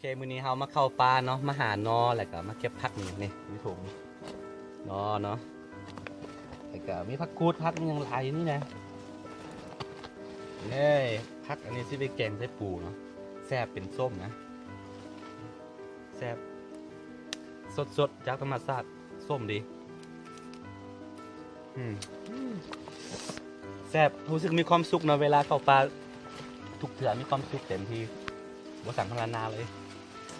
ເຄ ມື້ນີ້ເຮົາມາເຂົ້າປ່າເນາະ ມາຫາໜໍ່ ແລ້ວກໍມາເກັບຜັກນີ້ ນີ້ ມີຖົງໜໍ່ເນາະ ແລ້ວກໍມີຜັກກູດ ຜັກອີ່ຫຍັງຫຼາຍຢູ່ນີ້ນະ. ນີ້ ຜັກອັນນີ້ຊິໄປແກງໃສ່ປູເນາະ ແຊບ ເປັນສົ້ມນະ ແຊບ ສົດໆ ຈາກທຳມະຊາດ ສົ້ມດີ. ອືມ ແຊບ ຮູ້ສຶກມີຄວາມສຸກເນາະ ເວລາເຂົ້າປ່າ ທຸກເທື່ອມີຄວາມສຸກເຕັມທີ່ ບໍ່ສັງພາລະນາເລີຍ.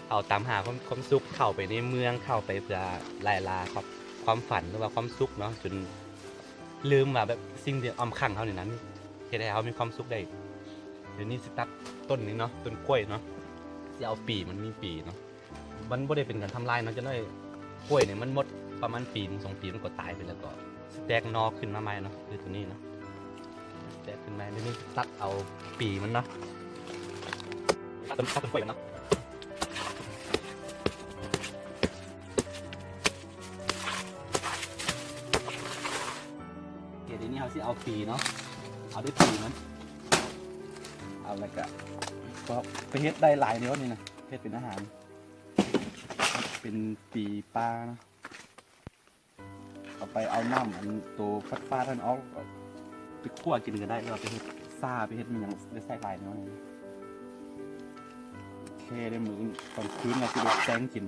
ເຮົາຕາມຫາຄວາມ ຄວາມສຸກ ເຂົ້າໄປໃນເມືອງ ເຂົ້າໄປເພື່ອໄລ່ລ່າຄວາມ ຄວາມຝັນ ຫຼືວ່າຄວາມສຸກເນາະ ຈົນລືມວ່າແບບສິ່ງທີ່ອ້ອມຂ້າງເຮົານີ້ນະ ເຮັດໃຫ້ເຮົາມີຄວາມສຸກໄດ້. ດຽວນີ້ຊິຕັດຕົ້ນນີ້ເນາະ ຕົ້ນກ້ວຍເນາະ ຊິເອົາປີມັນ ມີປີເນາະ. ມັນບໍ່ໄດ້ເປັນການທຳລາຍເນາະ ຈັກໜ້ອຍກ້ວຍນີ້ມັນໝົດປະມານປີໜຶ່ງສອງປີ ມັນກໍຕາຍໄປແລ້ວ ກໍຊິແຕກໜໍ່ຂຶ້ນມາໃໝ່ເນາະ ຄືຕົວນີ້ເນາະ ແຕກຂຶ້ນມາ. ດຽວນີ້ຕັດເອົາປີມັນເນາະ ຕັດຕົ້ນ ຕັດຕົ້ນກ້ວຍມັນເນາະ. ໂອເຄ ດຽວນີ້ເຮົາຊິເອົາປີເນາະ ເອົາໄດ້ປີມັນ ເອົາແລ້ວກະ ກໍໄປເຮັດໄດ້ຫຼາຍແນວນີ້ນະ ເຮັດເປັນອາຫານ ເປັນປີປ່າເນາະ. ເອົາໄປເອົານ້ຳອັນໂຕຟາດໆນັ້ນອອກ ໄປຂົ້ວກິນກໍໄດ້ ຫຼືວ່າໄປເຮັດຊາ ໄປເຮັດອີ່ຫຍັງ ໄດ້ໃຊ້ຫຼາຍແນວ. ໂອເຄ ດຽວມື້ອື່ນຕອນຄືນເຮົາຊິໄດ້ແກງກິນ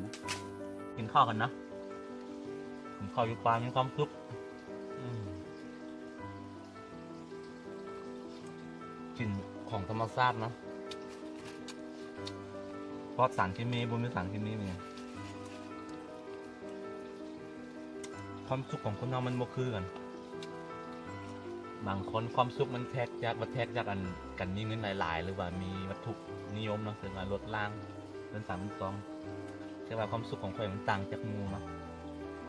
ກິນເຂົ້າກັນນະ ກິນເຂົ້າຢູ່ປ່າມີຄວາມສຸກ. ອືມ ກິ່ນຂອງທຳມະຊາດເນາະ ປອດສານເຄມີ ບໍ່ມີສານເຄມີ ມີຫຍັງ. ຄວາມສຸກຂອງຄົນເຮົາມັນບໍ່ຄືກັນ ບາງຄົນຄວາມສຸກມັນແທກຈາກ ວ່າແທກຈາກອັນ ການມີເງິນຫຼາຍໆ ຫຼືວ່າມີວັດຖຸນິຍົມເນາະ ເຊັ່ນວ່າລົດລາງ ເງິນສາມພັນສອງ ແຕ່ວ່າຄວາມສຸກຂອງຂ້ອຍມັນຕ່າງຈາກໝູ່ເນາະ.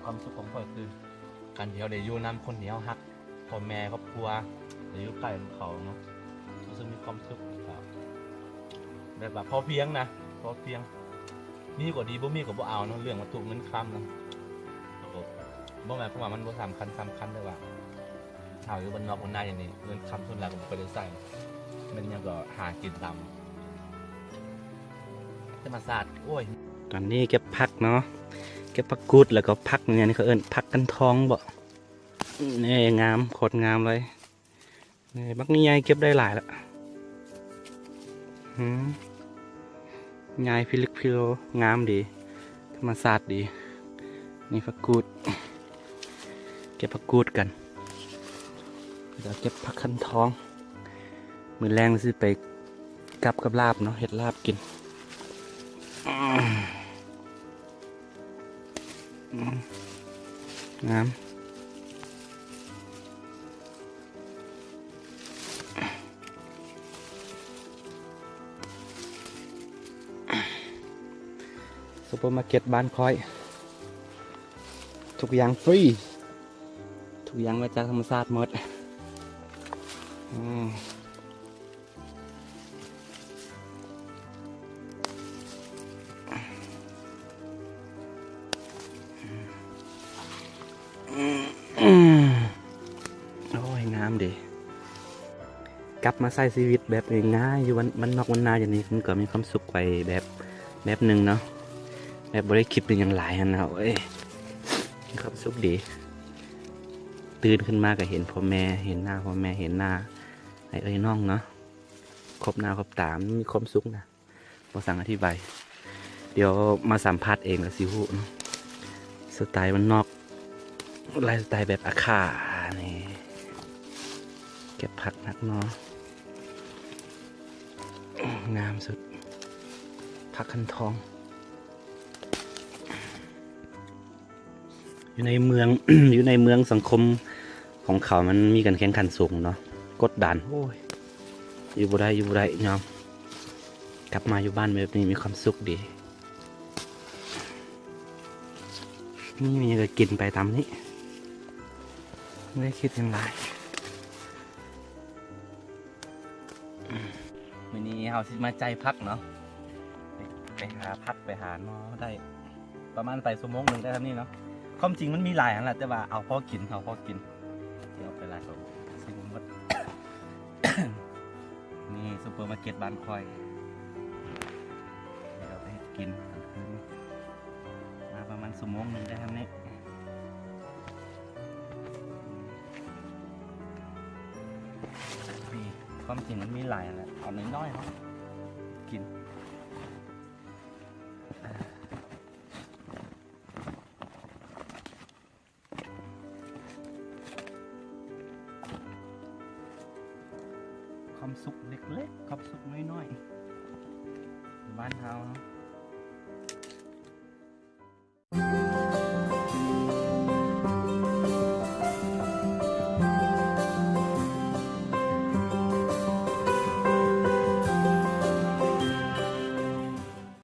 ຄວາມສຸກຂອງຂ້ອຍຄື ການທີ່ເຮົາໄດ້ຢູ່ນຳຄົນທີ່ເຮົາຮັກ ພໍ່ແມ່ ຄອບຄົວ ໄດ້ຢູ່ໃກ້ນຳເຂົາເນາະ ຮູ້ສຶກມີຄວາມສຸກ ແບບວ່າພໍພຽງນະ ພໍພຽງ ມີກໍດີ ບໍ່ມີກໍບໍ່ເອົາເນາະ. ເລື່ອງວັດຖຸເງິນຄຳນະ ບໍ່ໝາຍຄວາມວ່າມັນບໍ່ສຳຄັນ ສຳຄັນ ແຕ່ວ່າເຮົາຢູ່ບ້ານນອກບ້ານນາຢ່າງນີ້ ເງິນຄຳສ່ວນຫຼາຍກໍບໍ່ຄ່ອຍໄດ້ໃຊ້ ແມ່ນຫຍັງກໍຫາກິນຕາມທຳມະຊາດ. ໂອ້ຍ ຕອນນີ້ເກັບຜັກເນາະ ເກັບຜັກກູດ ແລ້ວກໍຜັກຫຍັງນີ້ ເຂົາເອີ້ນຜັກຄັນທອງບໍ? ນີ້ງາມ ໂຄດງາມເລີຍ. ນີ້ບັກໃຫຍ່ເກັບໄດ້ຫຼາຍລະ ຫືມ ໃຫຍ່ພິລຶກພິໂລ ງາມດີ ທຳມະຊາດດີ. ນີ້ຜັກກູດ ເກັບຜັກກູດກັນ ແລ້ວເກັບຜັກຄັນທອງ ມື້ແລງຊິໄປ ກັບກັບລາບເນາະ ເຮັດລາບກິນ. ອືມ ງາມ ຊຸບເປີມາເກັດບ້ານຂ້ອຍ ທຸກຢ່າງຟຣີ ທຸກຢ່າງມາຈາກທຳມະຊາດໝົດ. ອືມ ໂອ້ຍ ງາມເດ. ກັບມາໃຊ້ຊີວິດແບບງ່າຍໆ ຢູ່ບ້ານ ບ້ານນອກບ້ານນາຢ່າງນີ້ ມັນກໍມີຄວາມສຸກໄປແບບ ແບບໜຶ່ງເນາະ ແບບບໍ່ໄດ້ຄິດເປັນຫຍັງຫຼາຍຫັ້ນນະ. ໂອ້ຍ ມີຄວາມສຸກເດ ຕື່ນຂຶ້ນມາກໍເຫັນພໍ່ແມ່ ເຫັນໜ້າພໍ່ແມ່ ເຫັນໜ້າອ້າຍເອື້ອຍນ້ອງເນາະ ຄົບໜ້າຄົບຕາ ມັນມີຄວາມສຸກນະ. ບໍ່ສັງອະທິບາຍ ດຽວມາສຳຜັດເອງແລ້ວຊິຮູ້ເນາະ. ສະໄຕບ້ານນອກ ໄລຟ໌ສະໄຕແບບອາຂ້ານີ້ ເກັບຜັກຫັກໜໍ່ ງາມສຸດ ຜັກຄັນທອງ. ຢູ່ໃນເມືອງ ຢູ່ໃນເມືອງສັງຄົມຂອງເຂົາ ມັນມີການແຂ່ງຂັນສູງເນາະ ກົດດັນ ໂອ້ຍ ຢູ່ບໍ່ໄດ້ ຢູ່ບໍ່ໄດ້ ຍອມ. ກັບມາຢູ່ບ້ານແບບນີ້ມີຄວາມສຸກດີ ມີຫຍັງກໍກິນໄປຕາມນີ້ ບໍ່ໄດ້ຄິດຫຍັງຫຼາຍ. ມື້ນີ້ເຮົາຊິມາໄຈຜັກເນາະ ໄປ ໄປຫາຜັກ ໄປຫາໜໍ່ໄດ້ ປະມານໄປຊົ່ວໂມງໜຶ່ງໄດ້ເທົ່ານີ້ເນາະ. ຄວາມຈິງມັນມີຫຼາຍຫັ້ນລະ ແຕ່ວ່າເອົາພໍກິນ ເອົາພໍກິນ ຊິເອົາໄປຫຼາຍກໍຊິບໍ່ໝົດ. ນີ້ຊຸບເປີມາເກັດບ້ານຂ້ອຍ ດຽວໄປເຮັດ ກິນກາງຄືນ ມາປະມານຊົ່ວໂມງໜຶ່ງໄດ້ທຳນີ້. ຄວາມຈິງມັນມີຫຼາຍຫັ້ນແຫຼະ ເອົານ້ອຍໆເນາະ ກິນ. ຄວາມສຸກເລັກໆ ຄວາມສຸກນ້ອຍໆ ບ້ານເຮົາເນາະ.